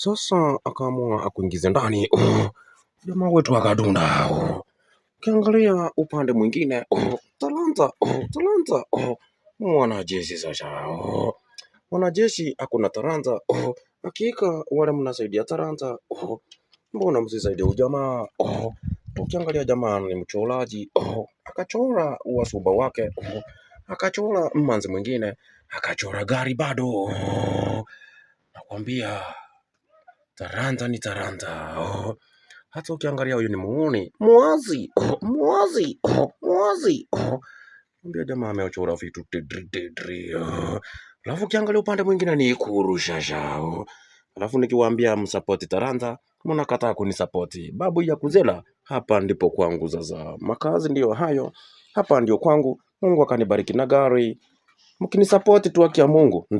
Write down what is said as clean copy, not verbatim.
Sasa akaamua akuingize ndani. Jamaa wetu akadunda. Ukiangalia upande mwingine, Talanta, Talanta, mwanajeshi sasa. Mwanajeshi akuna Talanta. Hakika wale mnasaidia Talanta, mbona msisaidia ujamaa? Tukiangalia jamaa ni mchoraji, akachora wasuba wake, akachora mmanzi mwingine, akachora gari bado. Nakwambia Talanta ni Talanta. Hata ukiangalia huyu ni muuni mwazi, mwazi, mwazi. Ambia jamaa amechora vitu tidri tidri. Alafu ukiangalia upande mwingine ni kurushasha. Alafu nikiwaambia msapoti Talanta, mnakataa kunisapoti. Babu ya kuzela, hapa ndipo kwangu sasa. Makazi ndiyo hayo, hapa ndio kwangu. Mungu akanibariki na gari. Mkinisapoti tu, haki ya Mungu.